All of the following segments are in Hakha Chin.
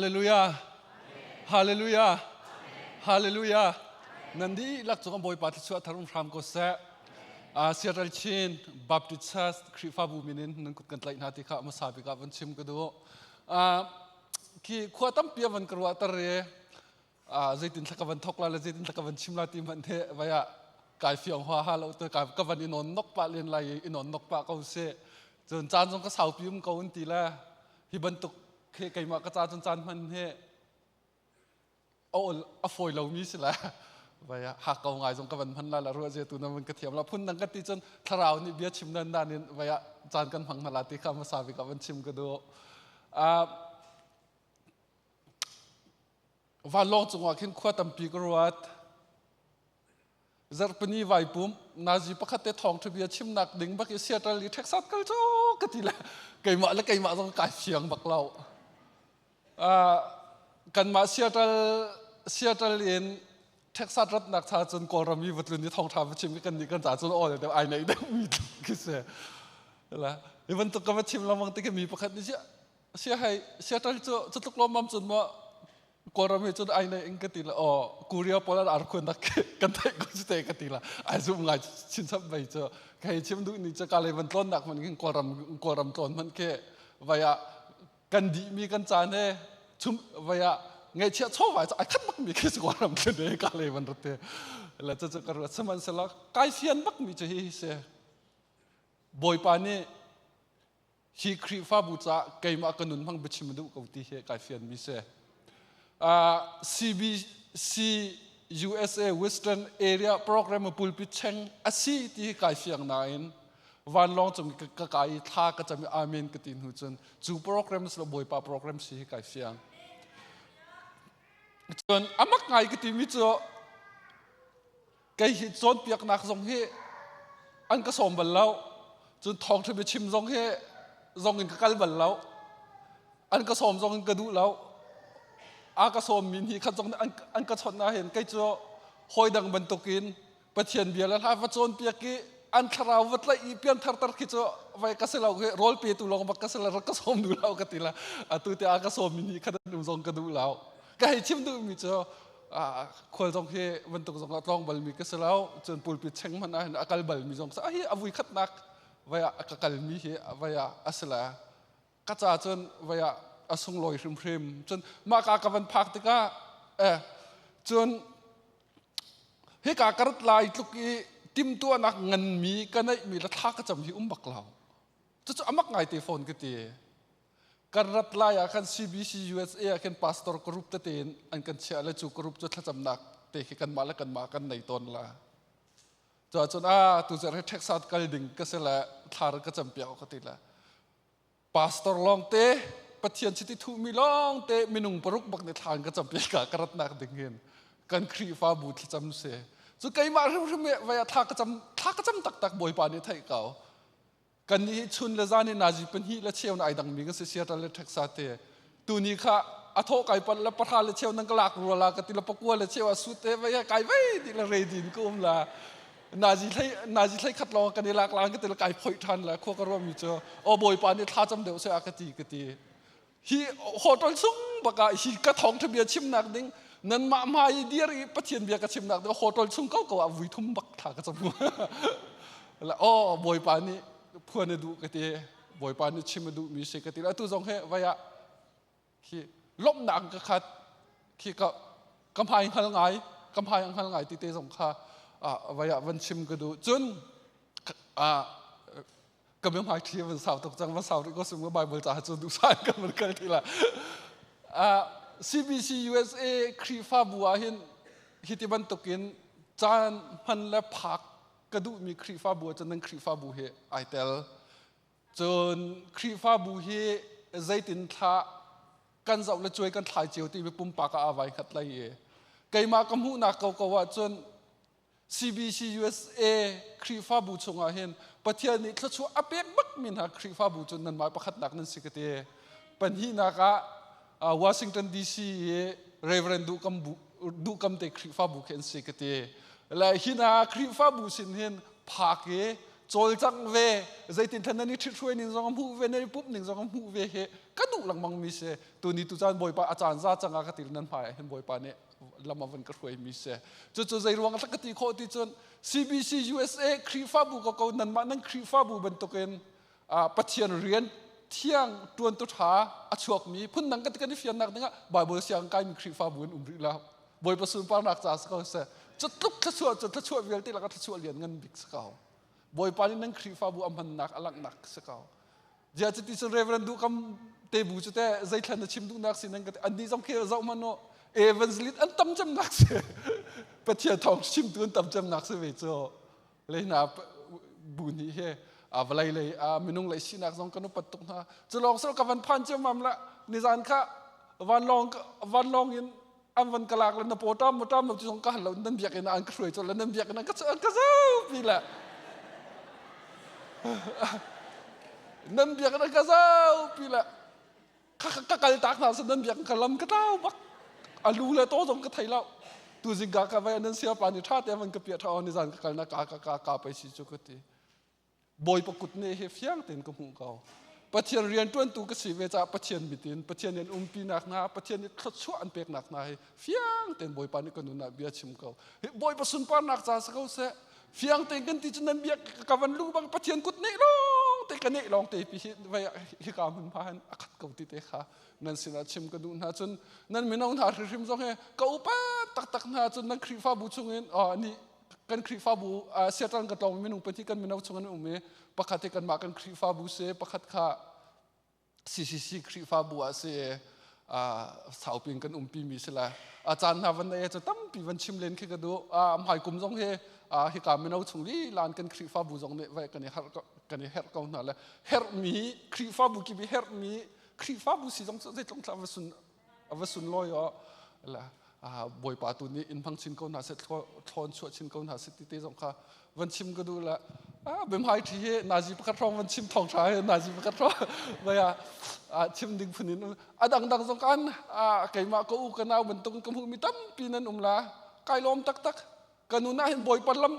Hallelujah. Hallelujah. Hallelujah. Nan dihlak cung Bawipa thluachuah thar um hram ko seh. Seattle Chin Baptist Church Khrihfabu min in nan kut kan tlaih hna ti kha hmasa bik ah van chim ka duh. Khi khua tampi a van ka ruah tar i zeitin thla ka van thok la le zeitin thla ka van chim la ti hmanh he vai ah kai fiang hua ha lo te ka van i non nok pah len lai i non nok pah ko seh. Cun caan zong ka saupi um ko an ti le hi bantuk khi keimah ka ca cun caan hman hi a fawi lomi si le vai ha ko ngai zong ka van hman la la ruah zia tu na van ka thiam la phun dang ka ti cun thlarau nih bia chim nan dan in vai ah caan kan hmang hna la ti kha hmasa bik ah van chim ka duh. Vanlawng cungah khin khua tampi ka ruat. Zarhpini vaipum nazi pakhat te thawngṭha bia chimnak ding bak i Seattle i Texas kal cu ka ti le keimah le keimah zong kai fiang bak lo. Kanmah Seattle in Texas ratnak cha cun Kawlram i va tlun i thawngṭha va chim i kan nih kan ca cun aw deuh ai neih deuh mi khi si. La, hi bantuk ka va chim lengmang tik mi pakhat nih sia hei Seattle cu cutluk lawmmam cun maw Kawlram hi cun ai nei in ka ti la aw Korea pawl an ar khuan nak kan theih ko cu te ka ti la ai zum ngai chinchap vei cu ka hei chim duh ni cu ka lei van tlawn nak man khin Kawlram Kawlram tlawn man khi vai ah kan dih mi kan caan he chum vai ah ngaihchiah chawva cu ai khat bak mi khi Kawlram thlun e ka lei van rat te la cu cu ka ruat sihmanhsehlaw kai fian bak mi cu hi si Bawipa nih Hi Khrihfabu caah keimah ka nun hmang biachim a duh ko ti hi kai fianmi si. CBC USA Western Area Program pulpit cheng a si ti hi kai fiang nain vanlawng cung ka kai i thla ka cam i amen ka ti hnu cun cu program si lo Bawipa program si hi kai fiang. Cun amak ngai ka timi cu Kei hi cawnpiaknak zong hi an ka sawm bal lo. Cun thawngṭha biachim zong hi zong in ka kal bal lo. An ka sawm zong in ka duh lo. A ka sawm mi nih khat zong nih an ka chawnh ahhin kei cu hawi dang bantukin Pathian bia le hla va cawnpiak i an thlarau va tlaih i pianthar tar khi cu vai ka si lo khi rawl petu lawng bak ka si lo rak ka sawm duh lo ka ti la atu te a ka sawm mi nih khat an um zong ka duh lo ka hei chim duhmi cu khual zong hi bantuk zong ah tlawng balmi ka si lo cun pulpit cheng hmanh ah hin a kal balmi zong si hi a vui khatnak vai ah ka kalmi hi vai ah a si le ka ca cun vai ah a sunglawi hrimhrim cun mah ka ka van phak tikah eh cun hika ka rat lai tluk i timtuahnak nganmi ka neihmi le thla ka cam hi um bak lo cucu amak ngai te fawn ka ti Kan rat lai ah khan CBC USA ah khin pastor group tete in an kan chiah le cu group cu thlacamnak te khi kanmah le kanmah kan nei tawn la. Cuah cun a tu zarh hi Texas kal ding ka si le thla rak ka campiak ka ti le pastor lawng te Pathian chiti thuhmi lawng te minung paruk bak nih thla an ka campiak ka ka ratnak ding hin kan Khrihfabu thlacam si. Cu keimah hrimhrim vai ah thla ka cam thla ka cam taktak Bawipa nih theih ko. Kan nih hi chun le zan i nazi pahnih le cheu na ai dangmi kan si Seattle le Texas te. Tuni kha a thawh kai pan le pahra le cheu nan ka lak rua la ka ti le pakua le cheu a sut te vai kai vai ti le ready in ka um la. Nazi thlei nazi thlei khat lawng kan i lak lang ka ti le kai phoih than la khua ka ruahmi cu o bawipa nih thla cam deuh se a ka ti ka ti. Hi hotel chung bak ah hi ka thawngtha bia chimnak ding nanmah hmai i dir i Pathian bia ka chimnak ding hotel chung ko ko ah vui thum bak thla ka cam la oh bawipa nih phuan a duh ka ti bawipa nih chim a duh mi si ka ti atu zong he vai ah khi lawmhnak ka khat khi ka ka hmai hngal ngai ka hmai hngal ngai ti te zong kha vai ah van chim ka duh cun ka biahmai thli van sau tuk cang van sau rih ko sung Bible ca cu duhsah kan van kal ti la CBC USA Khrihfabu ah hin hi ti bantukin caan hman le phak ka duhmi Khrihfabu ah cun nan Khrihfabu hi ai tel cun Khrihfabu hi zeitin thla kan zoh le cuai kan thlai cio ti mi pumpak ah aa vai khat lai i keimah ka hmuhnak ko ko ah cun CBC USA Khrihfabu chungah hin Pathian nih thluachuah a pek bakmi hna Khrihfabu cu nanmah pakhatnak nan si ka ti. Pahnihnak ah Washington DC i Reverend Duhkam, Duhkam te Khrihfabu khi an si ka ti. Le hi hna Khrihfabu sin hin phak i Cawlcangh ve, zeitin thlan nan i ṭhithruai ning zong a hmuh ve, nan i pumh ning zong a hmuh ve hi ka duh lengmang mi si. Tuni tu caan Bawipa a caan za cang ah ka ti nan hmai ah hin Bawipa nih lam a van ka hruai mi si. Cucu zei ruang ah ka ti khawh ti cun CBC USA Khrihfabu ko ko nanmah nan Khrihfabu bantukin Pathian rian thiang ṭuantu ṭha a chuakmi phundang kan kan i fiannak dingah Bible siang kaimi Khrihfabu in um rih lo. Bawipa sunparnak ca si ko seh. Cu tluk thluachuah cu thluachuah vialte lakah thluachuah lian ngan bik si ko. Bawipa nih nan Khrihfabu a hmannak a langhnak si ko. Zia cuti cun Reverend duh kam te bu cu te zeithlan na chim duhnak si nan ka ti annih zong khi zoh hmanh u evangelist an tam cemnak si Pathian thawng chimtu an tam cemnak si ve cu lehna bu nih he a vawlei lei a minung lei sinak zong kan upat tuk hna cu lawng sal ka van phan ciammam la nizan kha vanlawng vanlawng in an van ka lak le na paw ṭam maw ṭam lo ti zong ka hal lo nan biakinn ah an ka hruai colh le nan biakinn ah ka an ka zopi le nan biakinn ah ka zopi le ka kal tak hna sa nan biakinn ka lam ka tlau bak a lu le to zong ka thei lo tu zingka ka vai nan siapa ni ṭha te van ka piah ṭha ni zan ka kal na ka ka ka ka pai si cu ka ti Bawipa kut nih hi fiang tein ka hmuh ko. Pathian rianṭuantu ka si ve caah Pathian mit in Pathian nih an umpinak hna, Pathian nih thluachuah an peknak hna hi fiang tein Bawipa nih ka nun ah bia chim ko. Hi Bawipa sunparnak ca si ko seh. Fiang tein kan ti cu nan bia ka van lu bang Pathian kut nih lawng te ka nih lawng te pi hi vai hika hmun hma hin a khat ko ti te kha nan sinah chim ka duh hna cun nan mino hna hrimhrim zong hi ka upa taktak hna cun nan Khrihfabu chungin oh, nih kan Khrihfabu Seattle ka tlawng minung pahnih kan mino chung an um i pakhat hi kanmah kan Khrihfabu si pakhat kha CCC Khrihfabu ah si saupin kan umpi mi si la a caan hna van nei cu tampi van chim len khi ka duh hmai kum zong hi hika mino chung li lan kan Khrihfabu zong nih vai kan i harh kan i herh ko hna le herhmi Khrihfabu kip i herhmi Khrihfabu si zong cu zeitlung thla va sun a va sunlawi aw la bawipa tu nih in hmang chin ko hna seh thlawn chuah chin ko hna seh ti te zong kha van chim ka duh la bemhai thi hi nazi pakhat hrawng van chim thong tha hi nazi pakhat hrawng vaya chim ding phun in a dang dang zong kan keimah ka u ka nau bantuk ka hmuh mi tampi nan um la kai lawm taktak Ka nun ah hin Bawipa lam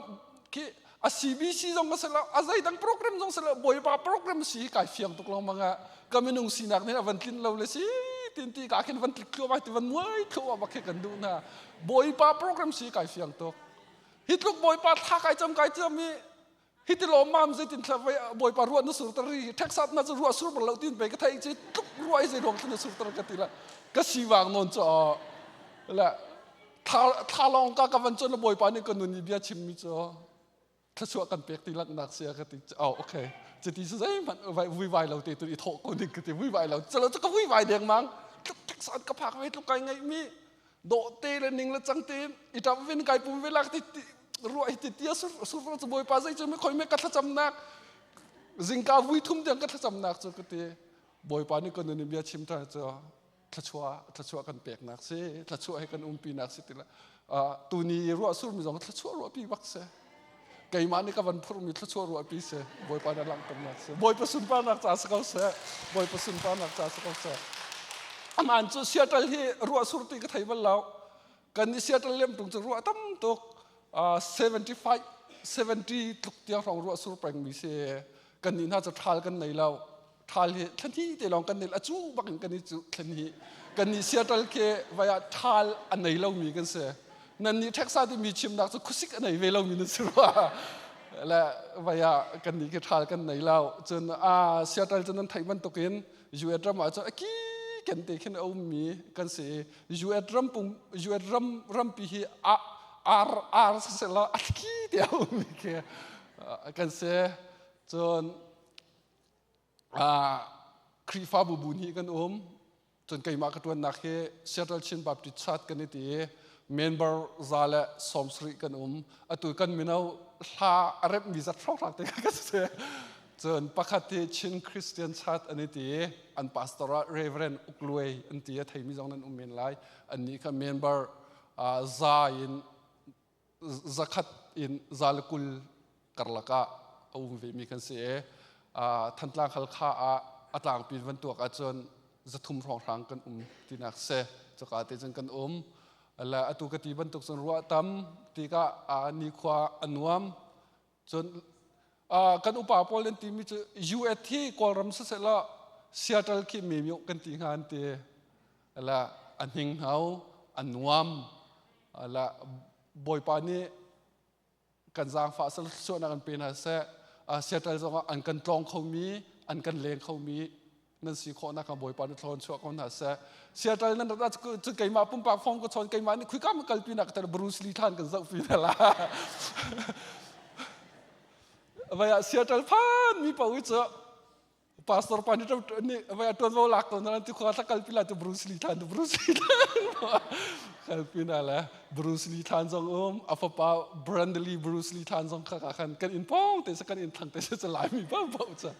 khi a CBC zong a si lo, a zeidang program zong si lo, Bawipa program si hi kai fiang tuk lengmang ah ka minung sinak nih a van tlin lo le si tin ti ka khin van tlik thluahmah ti van muai thluahmah bak khi kan duh hna. Bawipa program si kai fiang tuk. Hi tluk Bawipa thla kai cam kai cam i hi ti lawmmam zeitin thla vai Bawipa ruah na surter hi Texas na cu ruah sur bal lo tin pe ka thei chi tluk ruah i zei ruang na surter ka ti la ka siwang non cho la thla lawng ka ka van chon Bawipa nih ka nun i bia chim mi cu thluachuah kan pek ti laknak sia ka ti oh okay cuti cu zeihmanh vui vai lo te tu i thawh ko ning ka ti vui vai lo calo cu ka vui vai deng mang tluk Texas ka phak ve tluk kai ngaih mi dawhte le ning le cang te i ṭap vin kai pum ve lak ti ruah hi ti tia sur sur cu bawipa zei cu mi khoi me ka thlacamnak zingka vui thum tiang ka thlacamnak cu ka ti bawipa nih ka nun in bia chim ṭhan cu thluachuah thluachuah kan peknak si thluachuah he kan umpinak si ti la tuni ruah sur mi zong thluachuah ruahpi bak si keimah nih ka van phurhmi thluachuah ruahpi si bawipa na langhternak si bawipa sunparnak ca si ko seh bawipa sunparnak ca si ko seh aman cu Seattle hi ruah sur ti ka thei bal lo kan i Seattle lem tung cu ruah tam tuk 75 70 tluk tiang hrawng ruah sur peng mi si kan nih hna cu ṭhal kan nei lo ṭhal hi thlan te lawng kan nei a cu bak in kan i cu thlan hi kan nih Seattle khi vai ah ṭhal a nei lomi kan si nan nih Texas ti mi chimnak cu khuasik a nei ve lomi nan si rua le vai ah kan nih khi ṭhal kan nei lo cun a Seattle cu nan theih bantukin US ram ah cun a ki ken te khin a ummi kan si US ram pum US ram rampi hi a ar ar sisela a ki te a ummi khi kan si cun Khrihfabu bu hnih kan um. Cun keimah ka ṭuannak hi Seattle Chin Baptist Church kan i ti i member 170 kan um. Atu kan mino hla a remhmi zat hrawkhrang te ka si. Cun pakhat hi Chin Christian Church an i ti i an pastor ah Reverend Uk Luai an ti a theimi zong nan um men lai. Annih kha member za in zakhat in 120 karlak ah a um vemi kan si i Thantlang Halkha ah a tlangpi van tuak ahcun 300 hrawnghrang kan um tinak si cuka te cun kan um le atu ka ti bantuk cun ruah tam tikah nikhua a nuam cun. Kan upa pawl an timi cu US hi Kawlram siseh Seattle khi me kan ti hnga an ti. La a hning hau, a nuam. La Bawipa nih kan zaangfah suahnak an pe hna seh. Seattle zongah an kan tlawng khomi, an kan leng khomi nan si khawhnak kha Bawipa nih thlawn chuah ko hna seh. Seattle nan rat cu keimah pumpak phone ka chawn keimah nih khuika ma kalpi nak tar Bruce Lee thlan kan zoh pi na la. Vai ah Seattle phan mi pau cu pastor pa nih nih vai ah tuanvo lak to na ti khua thla kalpi la tu Bruce Lee thlan tu Bruce Lee thlan kalpi na la Bruce Lee thlan zong um a fapa Brandley Bruce Lee thlan zong kha ka khan kan in pong te sa kan in thlang te sa lai mi pa pa cha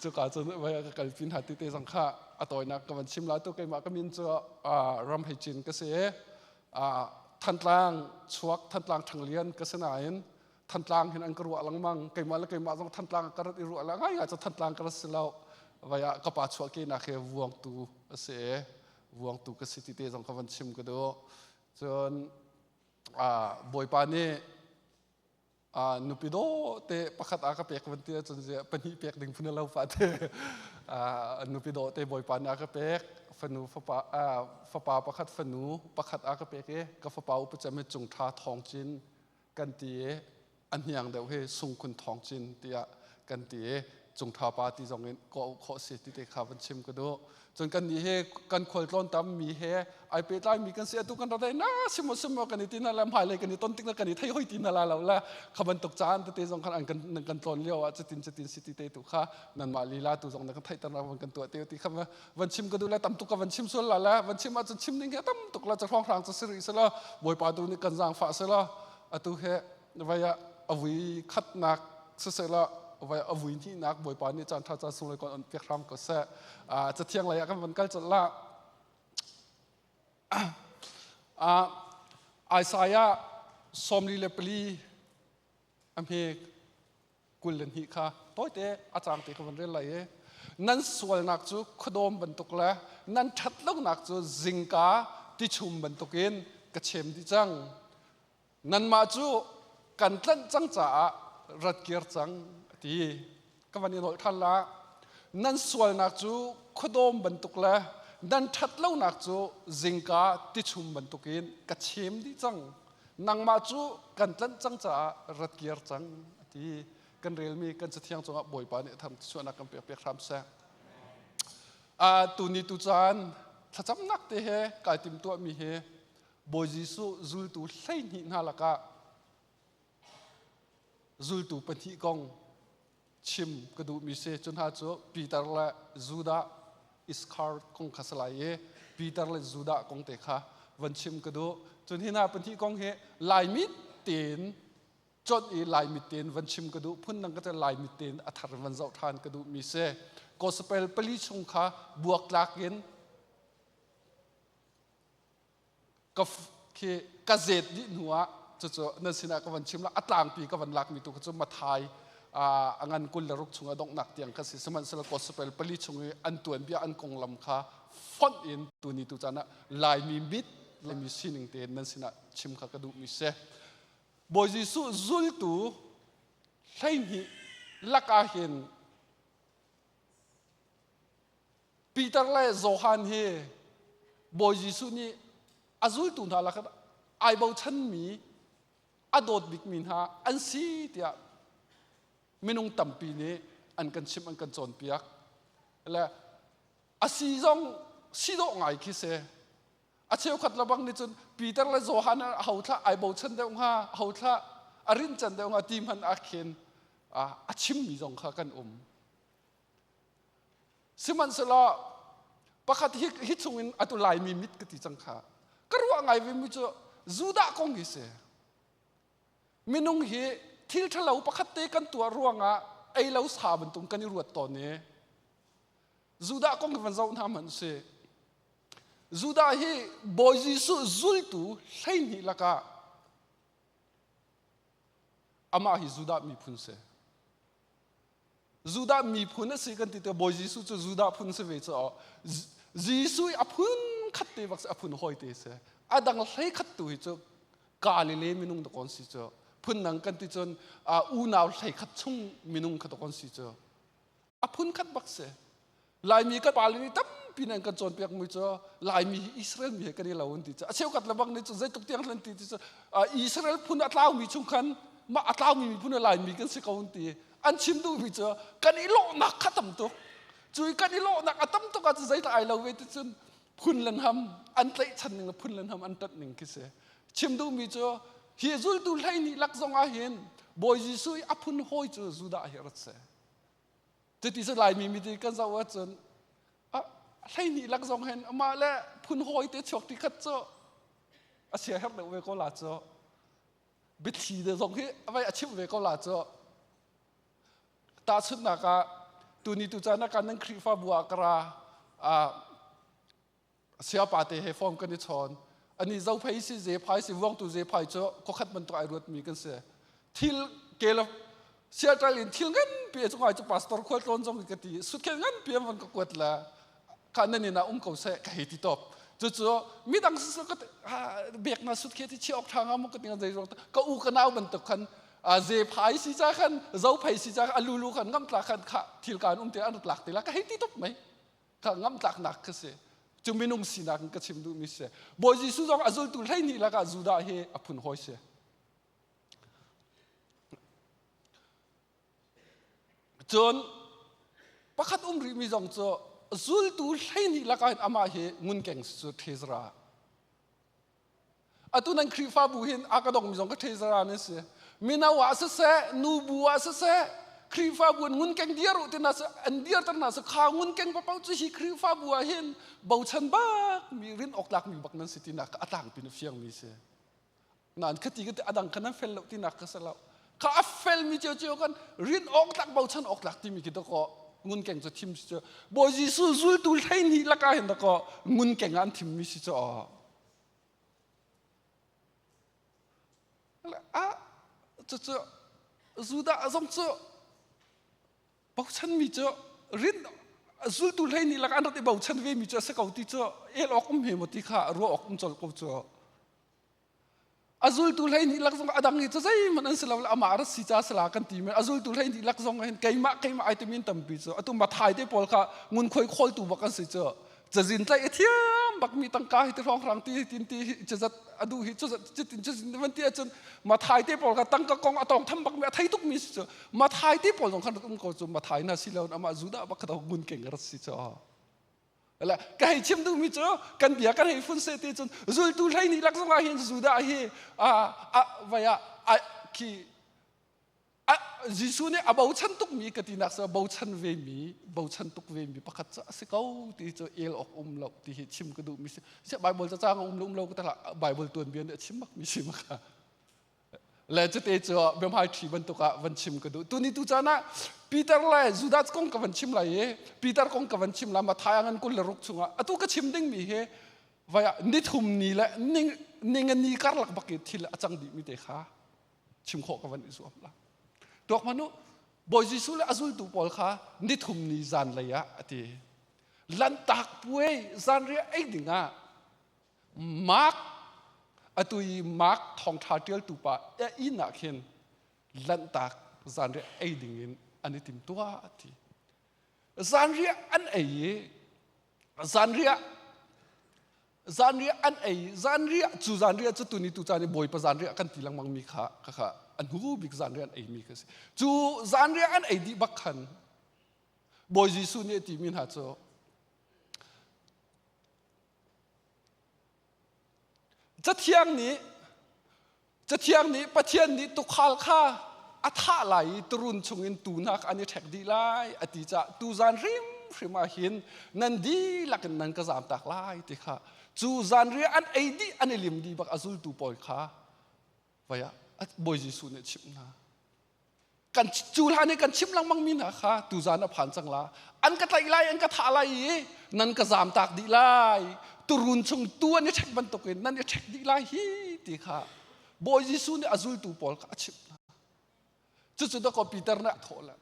cuka cun vai ka kalpi hna ti te zong kha a tawinak ka van chim la tu keimah ka min cu ram hei cin ka si Thantlang chuak Thantlang Thanglian ka si nain Thantlang hin an ka ruah lengmang keimah le keimah zong Thantlang ka rat i ruah la ngai ngai cu Thantlang ka rat si lo vai ah ka pa chuah ke nak he vuangtu a si vuangtu ka si ti te zong ka van chim ka duh cun Bawipa nih nupi dawh te pakhat a ka pek van ti ahcun pahnih pek ding phun lo fa te nupi dawh te bawipa nih a ka pek fanu fapa fapa pakhat fanu pakhat a ka pek i ka fapa upa cem hi cung tha thawng cin kan ti i a hniang deuh hi sungkhun thawng cin tiah kan ti i cung tha pa ti zong in kawh khawh si ti te kha van chim ka duh Cun kan nih hi kan khualtlawn tam mi he ai pehtlai mi kan si atu kan rat na simo simo kan i ti na la hmailei kan i ton tik na kan i thei hoi ti na la lo la kha bantuk caan tete zong khan an kan nan kan tlawn lio ah cutin cutin si ti te tu kha nanmah lila tu zong na kan theihter na van kan tuah te ti kha van chim ka duh la tam tuk ka van chim sual la la van chim ahcun chim ning hi tam tuk la ca hrawng hrang cu si rih sela bawipa tu nih kan zaangfah sela atu he vai ah a vui khatnak sisehla vai a vui hnihnak bawipa nih caan ṭha caan sunglawi kon on pek hram ko seh cathiang lei ah kan van kal colh la Isaiah 44 a hme 22 kha tawite a cang te ka van rel lai i nan sualnak cu khuadawm bantuk le nan ṭhatlonak cu zingka tichum bantukin ka chem dih cang Nanmah cu kan tlanh cang caah rat kir cang a ti. Ka van i nolh ṭhan la. Nan sualnak cu khuadawm bantuk le nan ṭhatlonak cu zingka tichum bantukin ka chem dih cang. Nangmah cu kan tlanh cang caah rat kir cang a ti. Kan relmi kan cathiang cungah Bawipa nih tham chuahnak kan pek piak hram seh. Tuni tu caan thlacamnak te he kai timtuahmi hi Bawi Jesuh zultu 12 hna lakah zultu pahnih kong chim ka duhmi si. Cu hna cu Peter le Judah Iskar kong kha si lai i Peter le Judah kong te kha van chim ka duh. Cun hi hna pahnih kong hi Laimi tein conh i Laimi tein van chim ka duh. Phundang ka te Laimi tein a thar van zoh ṭhan ka duhmi si. Gospel pali chung kha buaktlak in ka khi ka zet dih hnu ah cucu nan sinah ka van chim la a tlangpi ka van lakmi tu kha cu Mathai a ngan 26 chung a donghnak tiang kha si sihmanhsehlaw gospel pali chung i an tuanbia an konglam kha fonh in tuni tu caan ah Laimi mit Laimi sining tein nan sinah chim kha ka duhmi si Bawi Jesuh zultu 12 lakah hin Peter le Johan hi Bawi Jesuh nih a zultu hna lakah ai bochanmi a dawt bikmi hna an si tiah minung tampi nih an kan chimh an kan cawnpiak. Le a si zong si dawh ngai khi si. A cheukhat lebang nih cun Peter le Johan a ho thlah ai bochan deuh hnga, ho thlah a rincan deuh hnga ti hmanh ah khin a chimmi zong kha kan um. Sihmanhsehlaw pakhat hi, hi chungin atu Laimi mit ka ti cang kha. Ka ruah ngai vemi cu Judah kong hi si. Minung hi thil ṭhalo pakhat te kan tuah ruangah ei lo sa bantuk kan i ruat tawn i Judah kong hi van zoh hna hmanh si. Judah hi Bawi Jesuh zultu 12 lakah amah hi Judah miphun si. Judah miphun a si kan ti te Bawi Jesuh cu Judah phun si ve cu Jesuh i a phun khat te bak si a phun hawi te si a dang hlei khat tu hi cu Galilee minung dakawn si cu. Phundang kan ti cun unau 11 chung minung kha kan si cu. A phun khat bak si. Laimi kan pale nih tampi nan kan cawnpiak mi cu Laimi hi Israel mi he kan i lo an ti cu. A cheukhat le bang nih cun zeitluk tiang hlan ti ti cu Israel phun a tlaumi chung khan mah a tlaumi miphun a Laimi kan si ko an ti. An chim duhmi cu kan i lawhnak kha tam tuk. Cu i kan i lawhnak a tam tuk ahcun zeitluk ai lo ve ti cun phun le hnam an tlaihchan ning le phun le hnam an ṭanh ning khi si. Chim duhmi cu hi zultu 12 lak zong ah hin Bawi Jesuh i a phun hawi cu Judah hi rat si. Cuti cu Laimi mi ti kan zoh ahcun 12 lak zong hin amah le phun hawi te chuak ti khat cu a sia herh deuh ve ko la cu. Biathli te zong hi a vai a chimh ve ko la cu. Tahchunhnak ah tuni tu caan ah kan nan Khrihfabu ah ka ra siapa te he form kan i chawn. Ani zophei si zephai si vuangtu zephai cu khuakhat bantuk ai ruatmi kan si. Thil kel siaṭal in thil nganpi cu ngai cu pastor khual tlawn zong ka ti sutkhel nganpi an van ka kuat la kha nan inn ah um ko seh ka hei ti top. Cucu midang ka bek na sutkhel ti chi ok ṭha nga mu ka ti zei ka u ka nau bantuk khan zephai si ca khan zophei si ca alulu khan ngamtla khan kha thil kan um te an rat lak te la ka hei ti top mai. Kha ngamtlaknak kha si. Cu minung sinak in ka chim duhmi si. Bawi Jesuh zong a zultu 12 lakah Judah hi a phun hawi si. Cun pakhat um rihmi zong cu zultu 12 lakah hin amah hi ngunkeng cu treasurer. Atu nan Khrihfabu hin a ka dongmi zong ka treasurer nan si. Mino ah siseh, nubu ah siseh, Khrihfabu in ngunkeng dir u tina an dirter hna su kha ngunkeng papoh cu hi Khrihfabu ah hin bochan bak mi rin awk tlak mi bak nan si tinak a tlangpi na fiang mi si. Nain khati ka adang kha nan fel lo tinak ka si lo. Kha a fel mi cio cio kan rin awk tlak bochan awk tlak timi khi dakaw ngunkeng cu thim si cu Bawi Jesuh zultu 12 lakah hin dakaw ngunkeng ah an thim mi si cu Ah, cucu Judah zong cu bochanmi cu rin zultu 12 lak an rat i bochan vemi cu a si ko ti cu el awk um he maw ti kha ruah awk um colh ko cu. A zultu 12 lak zong a dang hi cu zeihmanh an si lo le amah rat si ca sala kan ti men a zultu 12 lak zong hin keimah keimah ai timi tampi cu atu Mathai te pawl kha ngunkhuai khawltu bak an si cu. Cazin tlaih a thiam bak mi tangka hi ti hrawnghrang ti tin ti hi cazat a duh hi cazat cutin cazin van ti ahcun Mathai te pawl kha tangka kong a tawng tham bak mi a thei tuk mi si cu Mathai te pawl zong khan rak um ko cu Mathai hna si lo amah Judah bak kha ngun keng rat si cu la ka hei chim duh mi cu kan bia kan hei fun se ti cun zultu 12 lak zong ah hin Judah hi a a vai ah khi Jesuh nih a bochan tukmi ka tinak cu bochan vemi bochan tuk vemi pakhat cu a si ko ti cu el awk um lo ti hi chim ka duhmi si. Siah Bible cacang a um lo um lo ka tala Bible tuanbia nih a chim bakmi si maka. Le cute cu biahmai ṭhi bantuk ah van chim ka duh. Tuni tu caan ah Peter le Judas kong ka van chim lai i Peter kong ka van chim lai Matthai a ngan 26 chungah atu ka chim dingmi hi vai ah nithum ni le ning ningani karlak bak i thil a cang dihmi te kha chim khawh ka van i zuam la. Tuak hmanh u, Bawi Jesuh le a zultu pawl kha nithum ni zanlei ah a ti. Lanhtak puai zanriah ei ding ah Mark atu i Mark thawngṭha ṭialtu pa a inn ah khin lanhtak zanriah ei ding in an i timtuah a ti. Zanriah an ei i zanriah zanriah an ei zanriah cu zanriah cu tuni tu caan i Bawipa zanriah kan ti lengmang mi kha kha a hnu bik zanriah an ei mi kha si. Cu zanriah an ei dih bak khan Bawi Jesuh nih a timi hna cu Cathiang nih Cathiang nih Pathian nih tuukhal kha a thah lai i turun chungin tuu hna kha an i ṭhek dih lai a ti caah tuzan hrimhrim ah hin nan dihlak in nan ka zamtak lai ti kha cu zanriah an ei dih an i lim dih bak a zultu pawl kha vai ah Bawi Jesuh nih a chimh hna. Kan cu hlan i kan chimh lengmang mi hna kha tuzan a phan cang la. An ka tlaih lai, an ka thah lai i nan ka zamtak dih lai. Turun chung tu an i ṭhek bantukin nan i ṭhek dih lai hi ti kha Bawi Jesuh nih a zultu pawl kha a chimh hna. Cucu dakaw Peter nih a thawh le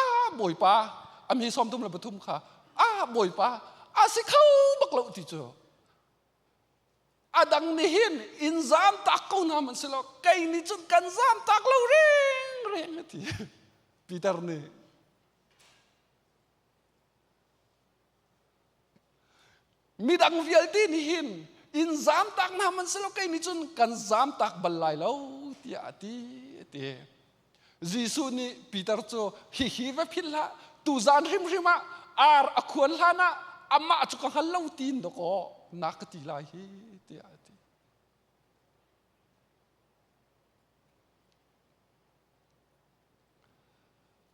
ah Bawipa a mi 33 kha ah Bawipa a si kho bak lo ti cu. A dang nih hin in zam tak ko hna man silo kei nih cun kan zam tak lo reng reng a ti. Peter nih Midang vialte nih hin in zamtak hna man silo kei nih cun kan zamtak bal lai lo tiah a ti a ti. Jesuh nih Peter cu hihi va philh hlah tuzan hrimhrim ah ar a khuan hlan ah amah cu ka hngal lo tiin dawkaw na ka ti lai hi tiah a ti.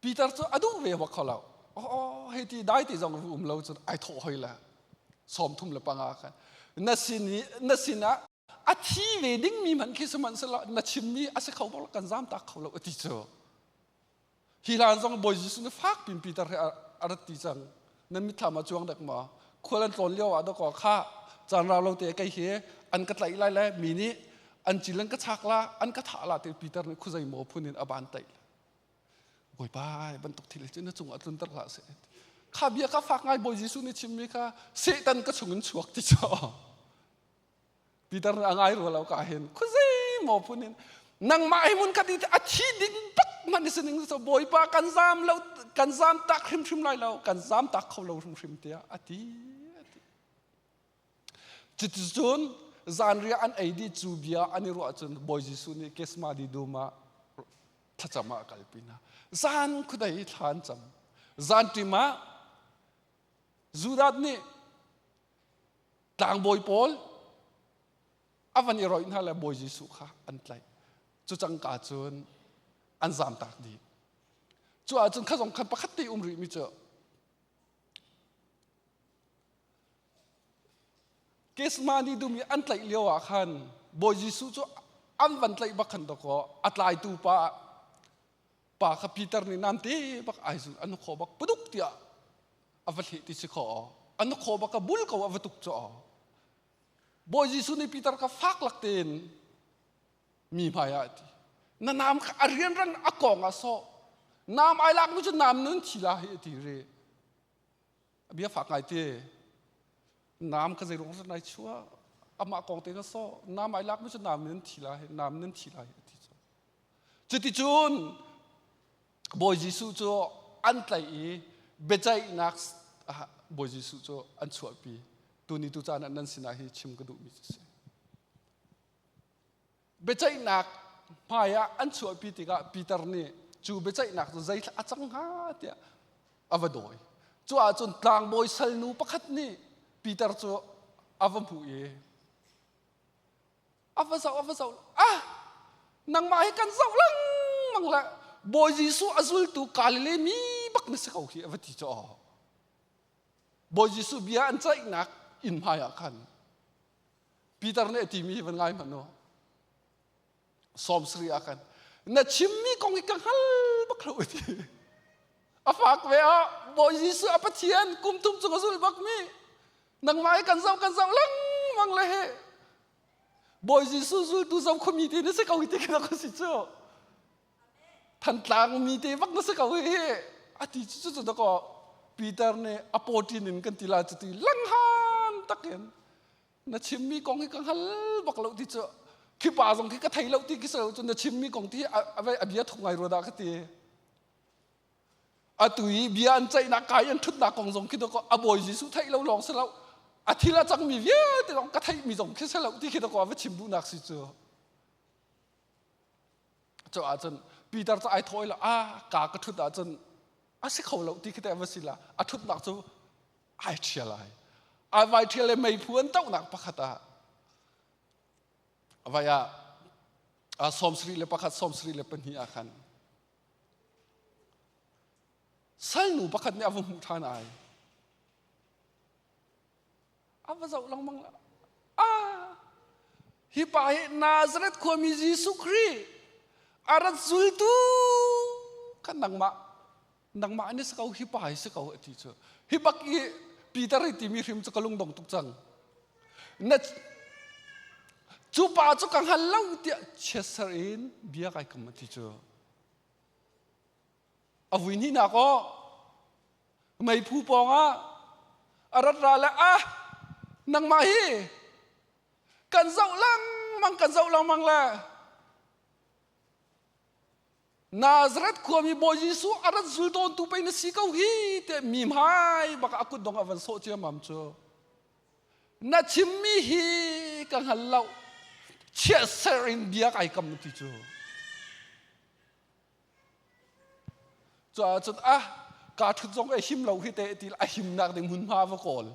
Peter cu a duh ve bak kho lo. Oh, hei ti dai ti zong um lo cun ai thawh hoi le 35 khan na sin i na sinah a thi ve dingmi hmanh khi sihmanhsehlaw na chimmi a si kho bak kan zam tak kho lo a ti cu. Hi hlan zong Bawi Jesuh nih fak pin Peter he a rat ti cang. Nan mitthlam ah cuang dek maw? Khual an tlawn lio ah dakaw kha caan rau lo te kei hi an ka tlaih lai le mi nih an cil an ka chak la an ka thah la ti Peter nih khuzei maw phun in a ban taih. Bawipa bantuk thil cu na cungah tlunter hlah seh. Kha bia kha fak ngai Bawi Jesuh nih chimmi kha Satan ka chungin chuak ti cu. Peter nih a ngai rua lo ka hin khuazei maw phun in nangmah hi mun khat a thi ding bak hmanh si ning so Bawipa kan zam lo kan zam tak hrimhrim lai lo kan zam tak kho lo hrimhrim tiah a ti a ti. Cuticun zanriah an ei dih cu bia an i ruah cun Bawi Jesuh nih Gethsemane dum ah thlacam ah a kalpi hna. Zan khuadei thla an cam. Zanṭim ah Judas nih tlangbawi pawl a van i roih hna le Bawi Jesuh kha an tlaih. Cu cangka cun an zamtak dih. Cu ahcun kha zong khan pakhat te um rihmi cu Gethsemane dum i an tlaih lio ah khan Bawi Jesuh cu an van tlaih bak khan dawkaw a tlaitu pa pa kha Peter nih namte bak ai zul an khaw bak puduk tiah a va hleh ti si khaw an khaw bak a bul ko a va tuk cu Bawi Jesuh nih Peter kha fak lak tein mi hmai ah a ti na nam kha a rianrang a kong ah sawh nam ai lak mi cu nam nun thi la hi a ti ri A bia fak ngai te. Nam ka zei ruang nai chua amah kong te na so nam ai lak mi cu nam nan thi lai nam nan thi lai ti cu. Cuticun Bawi Jesuh cu an tlaih i biaceihnak Bawi Jesuh cu an chuahpi. Tuni tu caan ah nan sinah hi chim ka duhmi cu si. Biaceihnak hmaiah an chuahpi tikah Peter nih cu biaceihnak cu zei a cang hnga tiah a va dawi. Cu ahcun tlangbawi salnu pakhat nih Peter cu a va hmuh i a va zoh a va zoh ah nangmah hi kan zoh lengmang le Bawi Jesuh a zultu Galilee mi bak na si ko hi a va ti cu. Bawi Jesuh bia an ceihnak inn hmai ah khan Peter nih a timi hi van ngai hmanh u. 70 ah khan na chimmi kong hi ka hngal bak lo ti. A fak ve ah Bawi Jesuh a Pathian kum thum chung a zul bak mi nangmah hi kan zoh kan zoh lengmang le he Bawi Jesuh zultu zoh khomi te na si ko hi ti khi ka si cu. Thantlang mi te bak na si ko hi a ti cu cu cu Peter nih a pawṭin in kan ti la cu ti langhan takin na chimmi kong hi ka hngal bak lo ti cu khi pa zong khi ka thei lo ti khi so cu na chimmi kong ti a bia thuk ngai rua dah ka ti atu i bia an ceihnak kai an ṭhutnak kong zong khi dawkaw a bawi Jesuh theih lo lawng si lo a thil a cangmi vialte lawng ka theihmi zong khi si lo ti khi dawkaw va chim duhnak si cu Cu ahcun Peter cu ai thawh i a ka ka ṭhut ahcun a si kho lo ti khi teh va si la a ṭhutnak cu ai ṭhial ai. Ai vai ṭhial le meiphu an tohnak pakhat ah vai ah 71 72 ah khan salnu pakhat nih a va hmuh ṭhan ai. A va zoh lengmang la. Ah, hi pa hi Nazareth khuami Jesuh Khrih a rat zultu kha nangmah nangmah ni si ko hi pa hi si ko a ti cu. Hi bak i Peter i timi hrim cu ka lungdong tuk cang. Na cu pa cu ka hngal lo tiah chiatser in bia kai kam a ti cu. A vui hnihnak aw meiphu pawngah a rat ra le ah nangmah hi Kan zoh lengmang kan zoh lengmang le Nazareth khuami Bawi Jesuh a rat zul tawntu pei na si ko hi te mi hmai bak a kut dong a van sawh ciammam cu. Na chimmi hi ka hngal lo. Chiatser in bia kai kam ti cu. Cuah cun ah ka ṭhut zong a him lo hi te ti a himnak ding hmunhma va kawl.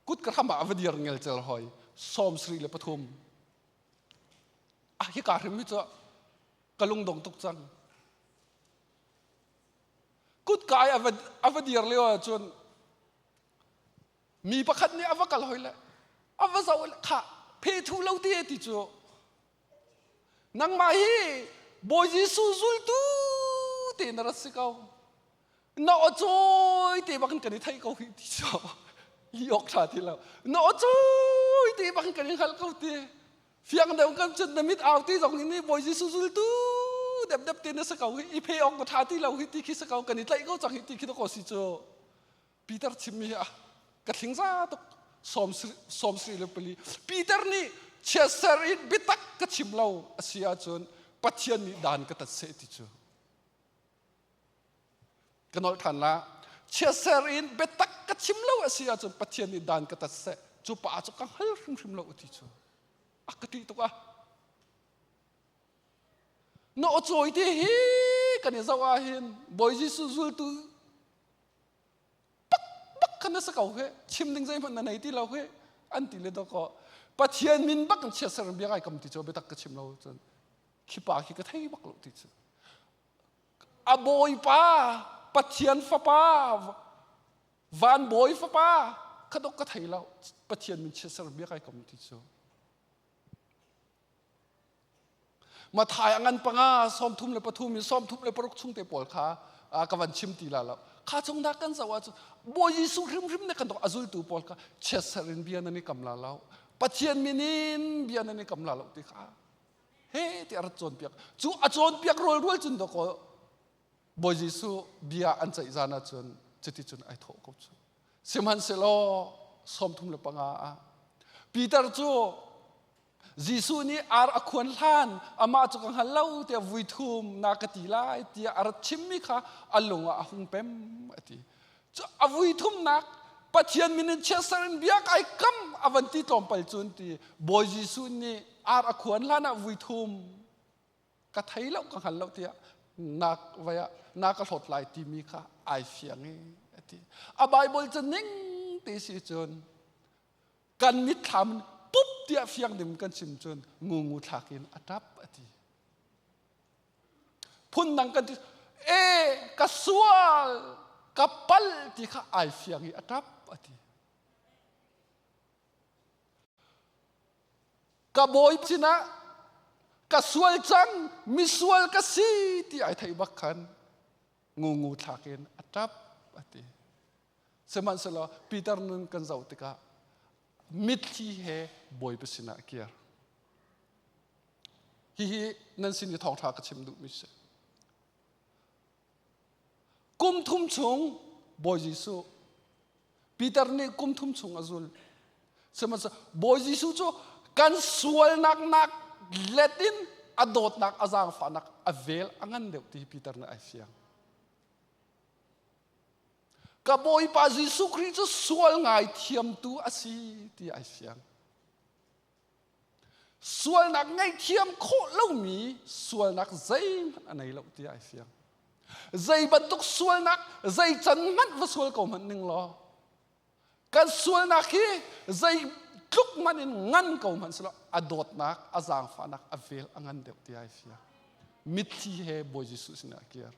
Kut ka hram ah va dir ngelcel hoi. 73. Ah hi ka hrim hi cu ka lungdong tuk cang. Kutka i a va dir lio ahcun mi pakhat nih a va kal hoi le a va zoh le khah phe thu lo ti ti cu nangmah hi Bawi Jesuh zultu te na rat si ko na aw cawi te bak in kan i theih ko hi ti cu li awk ṭha ti lo na aw cawi te bak in kan i hngalh ko ti fiang deuh kan cun na mit au ti zong nih Bawi Jesuh zultu depdep te na si ko hi i phe awk na ṭha ti lo hi ti khi si ko kan i tlaih ko cang hi ti khi ko si cu Peter chimmi hi ka thling za tuk 74. Peter nih chiatser in biatak ka chim lo a si ahcun Pathian nih dan ka tat seh ti cu ka nolh ṭhan la chiatser in biatak ka chim lo a si ahcun Pathian nih dan ka tat seh cu pa cu ka hngal hrimhrim lo ti cu a ka ṭih tuk ah na aw cawi te hi kan i zoh ah hin Bawi Jesuh zultu bak bak khan na si ko he chim ding zeihmanh na nei ti lo he an ti le dawkaw Pathian min bak in chiatser bia ai kam ti cu biatak ka chim lo cun khi pa khi ka thei bak lo ti cu a bawipa Pathian fapa van bawi fapa khadok ka thei lo Pathian min chiatser bia ai kam ti cu Mathai a ngan panga 33 in 36 chung te pawl kha ka van chim ti la lo. Kha chung dah kan zoh ahcun Bawi Jesuh hrimhrim ne kan tok a zultu pawl kha chiatser in bia nan i kam la lo. Pathian min in bia nan i kam la lo ti kha he ti a rat cawnpiak. Cu a cawnpiak rual rual cun dawkaw Bawi Jesuh bia an ceih zan ahcun cuti cun ai thawh ko cu. Sihmanhsehlaw 35 ah Peter cu Jesuh nih ar a khuan hlan amah cu ka hngal lo tiah vui thum na ka ti lai tiah a rat chimmi kha a lung ah a hung pem a ti. Cu a vui thumnak Pathian min in chiatser in bia kai kam a van ti tlawmpal cun ti Bawi Jesuh nih ar a khuan hlan ah vui thum ka thei lo ka hngal lo tiah nak vai ah na ka hlawt lai timi kha ai fiang i a ti. A Bible cu ning ti si cun kan mitthlam pup tiah fiang dim kan chim cun ngungu thlak in a ṭap a ti. Phundang kan ti e ka sual ka pal ti kha ai fiang i a ṭap a ti. Ka bawi sinah ka sual cang misual ka si ti ai theih bak khan ngungu thlak in a ṭap a ti. Sihmanhsehlaw Peter nun kan zoh tikah mitthli he Bawipa sinah a kir. Hihi nan sin i thawngṭha ka chim duhmi si. Kum thum chung Bawi Jesuh Peter nih kum thum chung a zul. Sihmanhsehlaw Bawi Jesuh cu kan sualnak nak let in a dawtnak a zaangfahnak a vel a ngan deuh ti Peter nih ai fiang. Ka Bawipa Jesuh Khrih cu sual ngaithiamtu a si ti ai fiang. Sualnak ngaihthiam khawh lomi sualnak zeihmanh a nei lo ti ai fiang. Zei bantuk sualnak zei can hmanh va sual ko hmanh ning law kan sualnak hi zei tluk hmanh in ngan ko hmanh selaw a dawtnak a zaangfahnak a vel a ngan deuh ti ai fiang. Mitthli he Bawi Jesuh sinah a kir.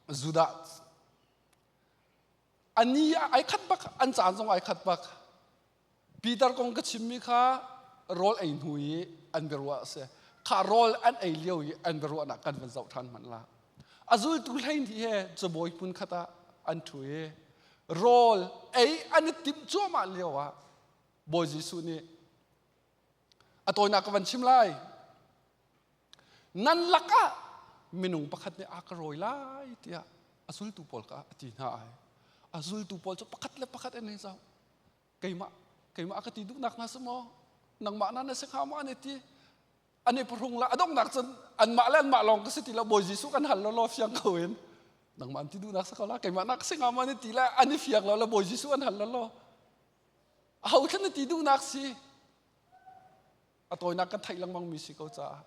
Judah ani ai khat bak an caan zong ai khat bak Peter kong ka chimmi kha rawl ei hnu i an biaruah a si kha rawl an ei lio i an biaruahnak kan van zoh ṭhan hmanh la a zultu hlei hnih he cabawi hmun khat ah an ṭhu i rawl ei an i timh cuahmah lio ah Bawi Jesuh nih a tawinak ka van chim lai Nan lakah minung pakhat nih a ka rawi lai tiah a zultu pawl kha a ti hna ai. A zultu pawl cu pakhat le pakhat an i zoh. Keimah keimah ka ti duhnak hna si maw? Nangmah na na si hnga maw an i ti. An i phuhrung la a donghnak cun anmah le anmah lawng ka si ti lo Bawi Jesuh kan hal law fiang ko in nangmah an ti duhnak si ko la keimah nak si hnga maw an i ti le an i fiang lo le Bawi Jesuh an hal law aho thlan na ti duhnak si a tawinak kan theih lengmang mi si ko caah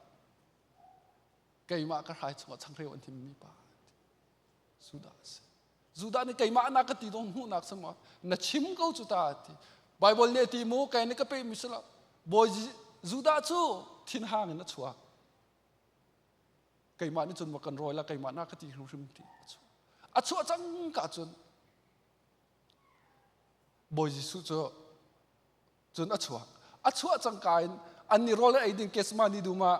keimah ka hrai chungah changreu an himmi pa Judah a si. Judah nih keimah na ka ti dong hmuhnak si maw? Na chim ko cu ta ti. Bible nih a ti mu kai nih ka pe mi si lo. Bawi Judah cu thinhang in a chuak. Keimah nih cun ma kan rawi la keimah na ka ti hrimhrim ti a chuak. A chuah cang ka cun Bawi Jesuh cu cun a chuak. A chuah cangka in an nih rawl ei ding Kesmani dum ah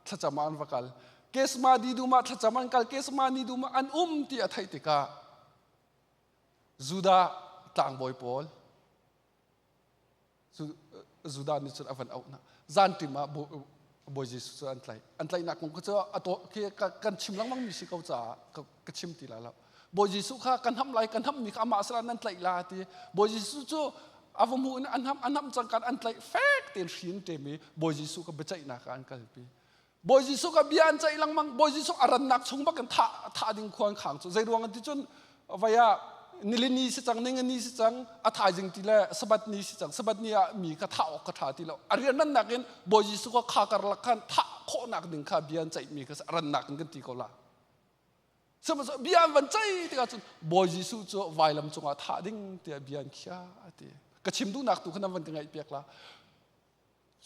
thlacam ah an va kal. Kesmani dum ah thlacam an kal. Kesmani dum ah an um ti a theih tikah Judah tlangbawi pawl Judah nih cun a van auh hna. Zanṭim ah Bawi Jesuh cu an tlaih. An tlaihnak kong cu a kan chim lengmang mi si ko caah ka chim ti lai lo. Bawi Jesuh kha kan ham lai kan hammi kha amah sala nan tlaih la ti. Bawi Jesuh cu a va hmuh in an ham an ham cang kan an tlaih fek tein hri in ṭem i Bawi Jesuh kha biaceihnak ah an kalpi. Bawi Jesuh kha bia an ceih lengmang. Bawi Jesuh a rannak chung bak in thah thah ding khua an khang cu. Zei ruang an ti cun vai ah nilini si cang ningani si cang a thaizing ti le sabbath ni si cang sabbath ni ah mi kha thah awk kha ṭha ti lo a rianrannak in Bawi Jesuh kha kha karlak khan thah khawhnak ding kha bia an ceihmi kha a rannak in kan ti ko la. Sihmanhsehlaw bia an van ceih tikah cun Bawi Jesuh cu vailam cungah thah ding tiah bia an khiah a ti. Ka chim duhnak tu kha nan van ka ngaihpiak la.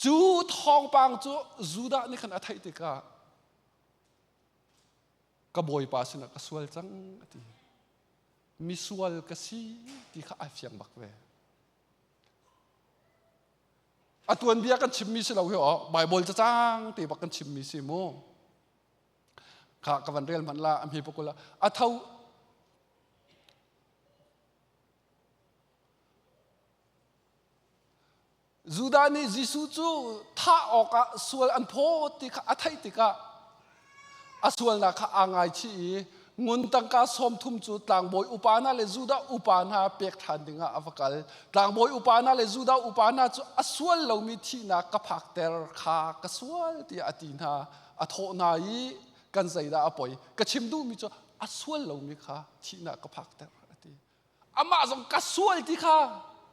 Cu thawngpang cu Judah nih khan a theih tikah ka bawipa sinah ka sual cang a ti. Misual ka si ti kha ai fiang bak ve. A tuanbia kan chimmi si lo hi aw Bible cacang te bak kan chimmi si mu. Kha ka van rel hmanh la a hme pakul a tho Judah nih Jesuh cu thah awkah sual an phawt ti kha a theih tikah a sualnak kha aa ngaichih i ngun tangka 30 cu tlangbawi upa hna le Judah upa hna pek ṭhan dingah a va kal. Tlangbawi upa hna le Judah upa hna cu a sual lomi thihnak ka phakter kha ka sual tiah a ti hna. A thawh hna i kan zeidah a poi? Ka chim duhmi cu a sual lomi kha thihnak ka phakter a ti. Amah zong ka sual ti kha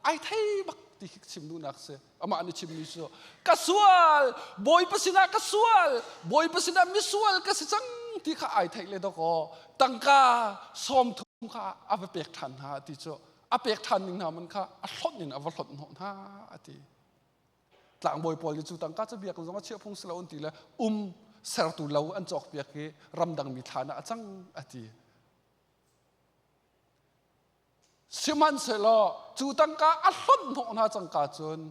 ai thei bak ti khi chim duhnak si. Amah nih chimmi cu ka sual, Bawipa sinah ka sual, Bawipa sinah misual ka si cang ti kha ai theih le dawkaw tangka 30 kha a va pek ṭhan hna ti cu a pek ṭhan ning hna man kha a hlonh in a va hlonh hnawh hna a ti. Tlangbawi pawl nih cu tangka cu biakinn zong a chiah phung si lo an ti le um sertu lo an cawkpiak i ramdangmi thlan ah a cang a ti. Sihmanhsehlaw cu tangka a hlonh hnawh hna cangka cun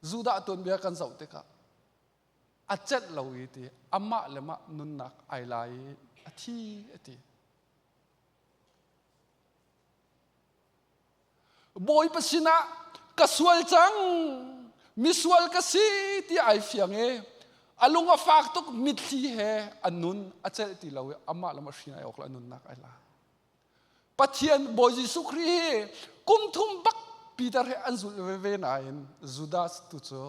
Judah tuanbia kan zoh tikah a celh lo i ti amah le mah nunnak ai la i a thi a ti. Bawipa sinah ka sual cang misual ka si ti ai fiang i a lung a fak tuk mitthli he a nun a celh ti lo i amah le mah hrin ai awk le a nunnak ai la. Pathian Bawi Jesuh Khrih hi kum thum bak Peter he an zulh veve nain Judas tu cu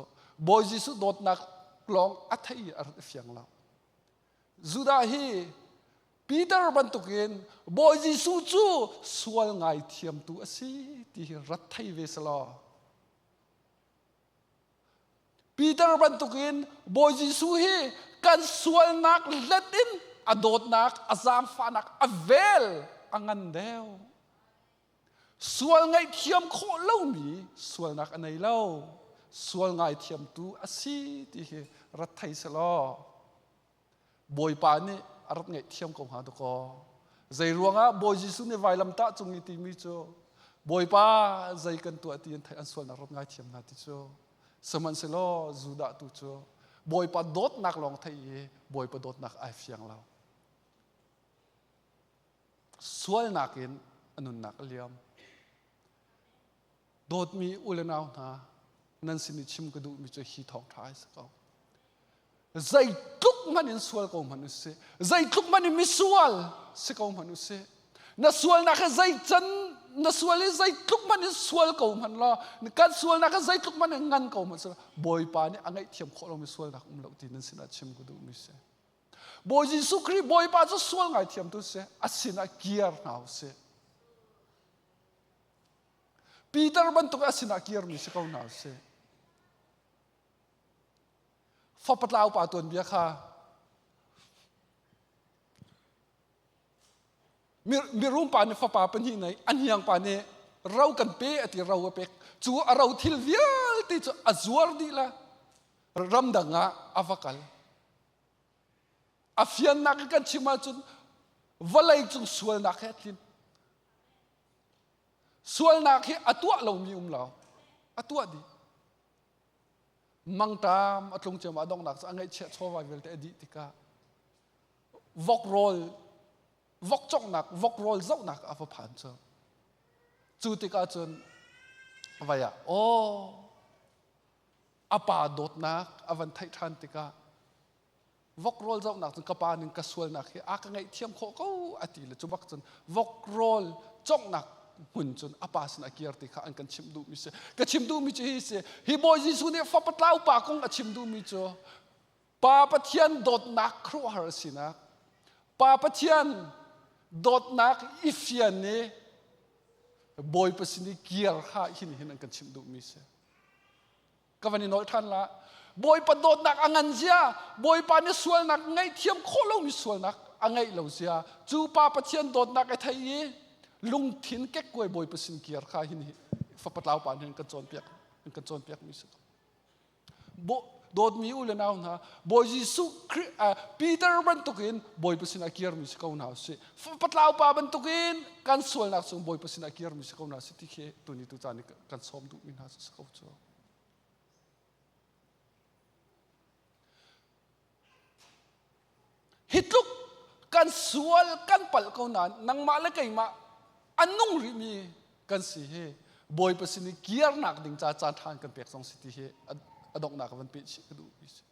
Bawi Jesuh dawtnak lawng a thei i a rat fiang lo. Judah hi Peter bantukin Bawi Jesuh cu sual ngaithiamtu a si ti hi rat thei ve selaw Peter bantukin Bawi Jesuh hi kan sualnak let in a dawtnak, a zaangfahnak, a vel a ngan deuh. Sual ngaihthiam khawh lomi sualnak a nei lo. Sual ngaithiamtu a si ti hi rat thei selaw Bawipa nih a rak ngaihthiam ko hnga dakaw. Zei ruangah Bawi Jesuh nih vailamtah cung i timi cu Bawipa zei kan tuah ti an theih an sualnak rak ngaithiam hna ti cu sihmanhsehlaw Judah tu cu Bawipa dawtnak lawng theih i Bawipa dawtnak ai fiang lo. Sualnak in a nunnak a liam. Dawtmi u le nau hna, nan sin i chim ka duhmi cu hi thawngṭha ai si ko. Zeitluk hmanh in sual ko hmanh u sih, zeitluk hmanh in misual si ko hmanh u sih, na sualnak hi zei can na sual i zeitluk hmanh in sual ko hmanh law kan sualnak ah zeitluk hmanh in ngan ko hmanh Bawipa nih a ngaihthiam khawh lomi sualnak um lo ti nan sinah chim ka duhmi si. Bawi Jesuh Khrih Bawipa cu sual ngaithiamtu si a sinah kiar hna u sih. Peter bantuk a sinah kirmi si ko hna u sih. Fapatlau pa tuanbia kha mirum pa nih fapa pahnih nei a hniang pa nih ro kan pe a ti ro a pek cu a ro thil vialte cu a zuar dih la ramdang ah a va kal a fiannak in kan chim ahcun vawlei cung sualnak he a tlin sualnak hi a tuah lomi um lo a tuah dih mangṭam a tlung ciam a donghnak cu a ngaihchiah chawva vialte a dih tikah vok rawl vok conghnak vok rawl zohnak a va phan cu cu tikah cun vai ah aw a pa dawtnak a van theih ṭhan tikah vok rawl zohnak cun ka pa ning ka sualnak hi a ka ngaihthiam khawh ko a ti le cu bak cun vok rawl conghnak hmun cun a pa sin a kir ti kha an kan chimh duhmi si ka chim duhmi cu hi si hi Bawi Jesuh nih fapa tlau pa kong a chim duhmi cu Pa Pathian dawtnak khuaruahhar a sinak Pa Pathian dawtnak i fian i Bawipa sin i kir kha hin hin an kan chimh duhmi si ka van i nolh ṭhan la Bawipa dawtnak a ngan zia Bawipa nih sualnak ngaihthiam khawh lomi sualnak a ngeih lo zia cu pa Pathian dawtnak a thei i lungthin kekkuai Bawipa sin kir kha hin hi fapatlau pa nih kan cawnpiak kan cawnpiak mi si dawtmi u le nau hna Bawi Jesuh Khrih Peter bantukin Bawipa sinah kirmi si ko hna usih patlau pa bantukin kan sualnak chung Bawipa sinah kirmi si ko hna usih ti khi tuni tu caan i kan sawm duhmi hna si ko cu Hi tluk kan sual kan palh ko nain nangmah le keimah a nung rihmi kan si hi Bawipa sin i kirnak ding ca caan ṭha kan pek zong si ti hi a donghnak van peh chih ka duh mi si.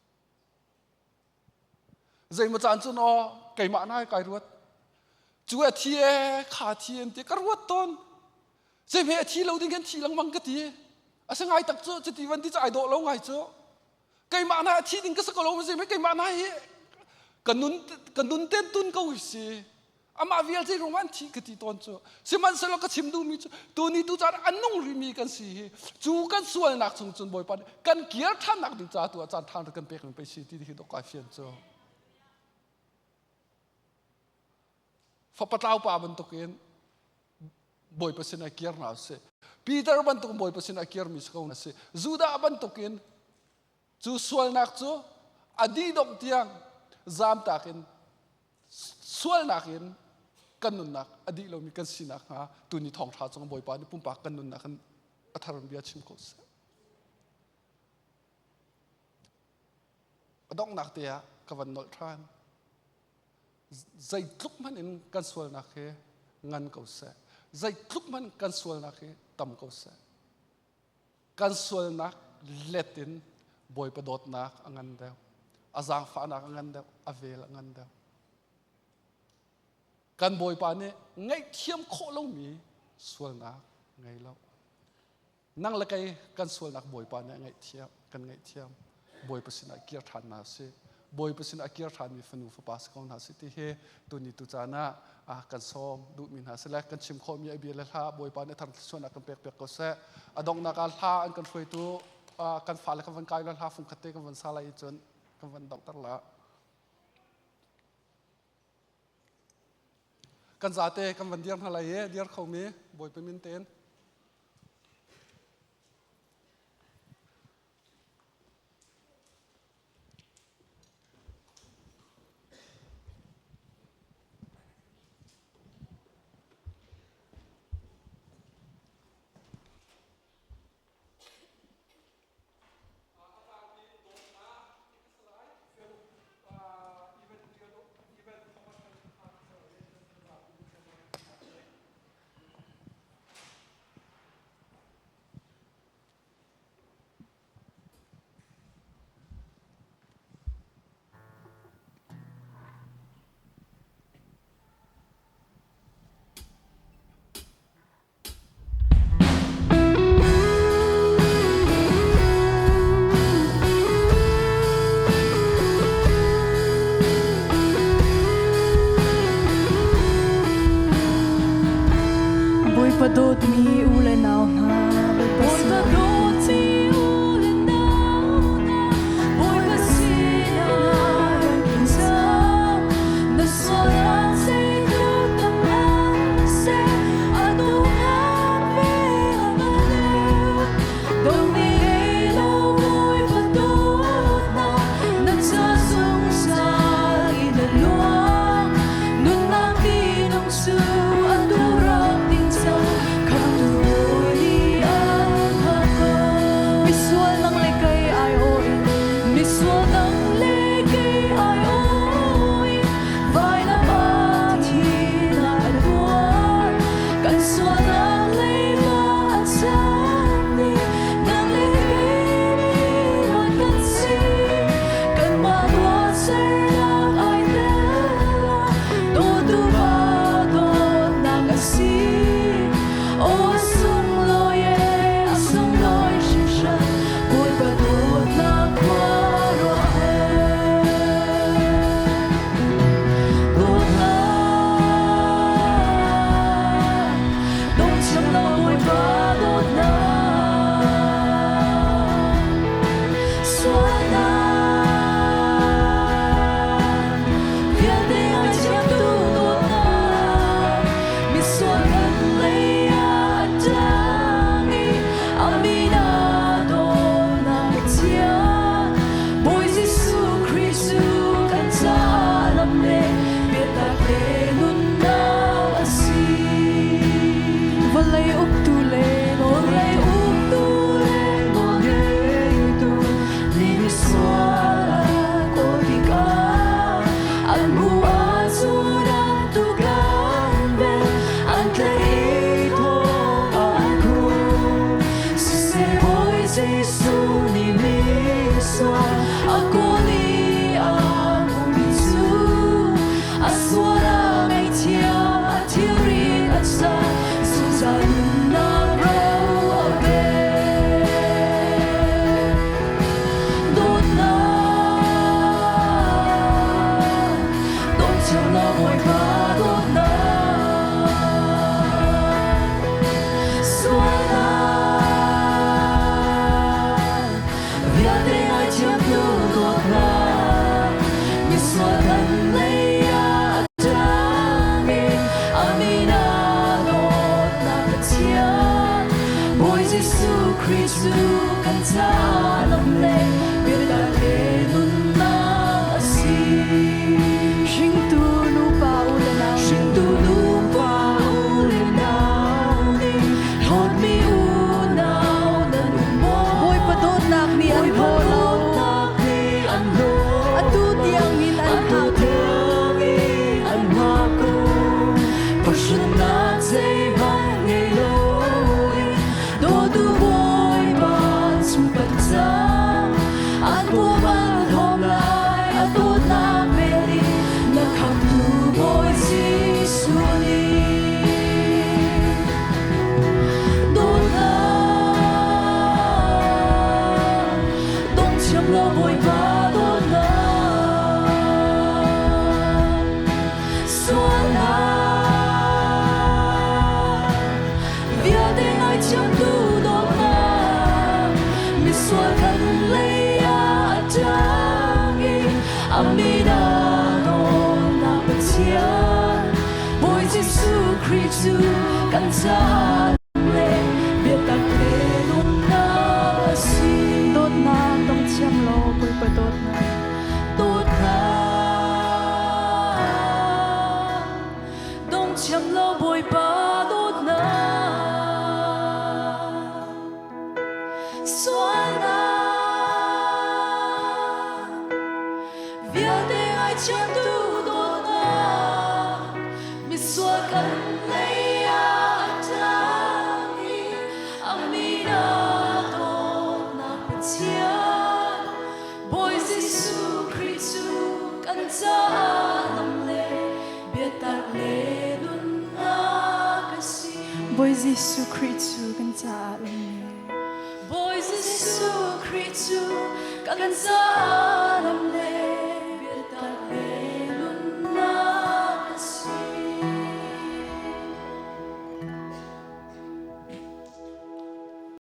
Zeimaw caan cun aw keimah nai kai ruat cu a thi e kha thi an ti ka ruat tawn zeihme a thi lo ding kan thi lengmang ka ti a si ngai tak cu cuti van ti cu ai dawh lo ngai cu keimah na thi ding ka si ko lo ma keimah na hi ka nun ka nun ten tun ko hi si amah vialte rung an thi ka ti tawn cu sihmanhsehlaw ka chim duhmi cu tuni tu caan an nung rihmi kan si hi cu kan sualnak chung cun bawipa nih kan kir ṭhannak ding ca tu ah caan ṭha kan pek pei si ti hi dok kai fian cu fapa tlau pa bantukin Bawipa sinah kir hna usih. Peter bantuk Bawipa sinah kirmi si ko na si. Judah bantukin cu sualnak cu a dih dongh tiang zamtak in sualnak in kan nunnak a dih lomi kan sinak hnga tuni thawngṭha cung Bawipa nih pumpak kan nunnak in a thar bia chim ko seh. A donghnak te ah ka van nolh ṭhan. Zeitluk hmanh in kan sualnak hi ngan ko seh. Zeitluk hmanh kan sualnak hi tam ko seh. Kan sualnak let in Bawipa dawtnak a ngan deuh. A zaangfahnak a ngan deuh. A vel a ngan deuh. Kan Bawipa nih ngaihthiam khawh lomi sualnak ngei lo. Nang le kei kan sualnak Bawipa nih a ngaihthiam, kan ngaihthiam. Bawipa sinah kir ṭhan hna sih. Bawipa sinah kir ṭhanmi fanu fapa si ko hna sih ti hi tuni tu caan ah kan sawm duhmi hna si le kan chim khawhmi a bia le hla Bawipa nih thar thluachuahnak kan pek piak ko seh. A donghnak ah hla an kan hruaitu kan fale kan van kai la hla fungkhat te kan van sa lai i cun kan van donghter la. Kan zate kan van dir hna lai i dir khomi Bawipa min tein. Jesuh nih misual a kawl i a hmuhmi cu a sual a ngaihthiam a thilri a cah zungzal nunnak ro a pek. Dawtnak dongcheu lo Bawipa dawtnak sualnak vialte ngaithiamtu dawtnak misual kan lei ah a ṭang i a min ah dawtnak Pathian Bawi Jesuh Khrih cu kan caah lam le biatak le nunnak a si. Hringtu nupa u le nau Hringtu nupa u le nau nih hlawtmi unau nan um maw? Bawipa dawtnak nih an Bawipa hlaw lo. dawtnak nih an hlaw. Atu tiangin an Atu hngak. tiangin an hngak ko. Pahrannak zeihmanh ngei loin dawtu Bawipa cu kan cang. An pum an hlawm lai, a dawtnak vel in na khamhtu Bawi Jesuh nih. Dawtnak, dongthiam lo Bawipa dawtnak, sualnak vialte ngaithiamtu dawtnak, misual kan lei ah a ṭang i a min ah dawtnak Pathian, Bawi Jesuh Khrih cu kan caah le biatak le nunnak a si. Dawtnak dongthiam lo Bawipa dawtnak. Dawtnak, dongthiam lo Bawipa dawtnak, sualnak vialte ngaithiamtu dawtnak, misual kan lei ah a ṭang i a min ah dawtnak Pathian, Bawi Jesuh Khrih cu kan caah lam le biatak le nunnak a si. Bawi Jesuh Khrih cu kan caah lam le. Bawi Jesuh Khrih cu kan caah lam le.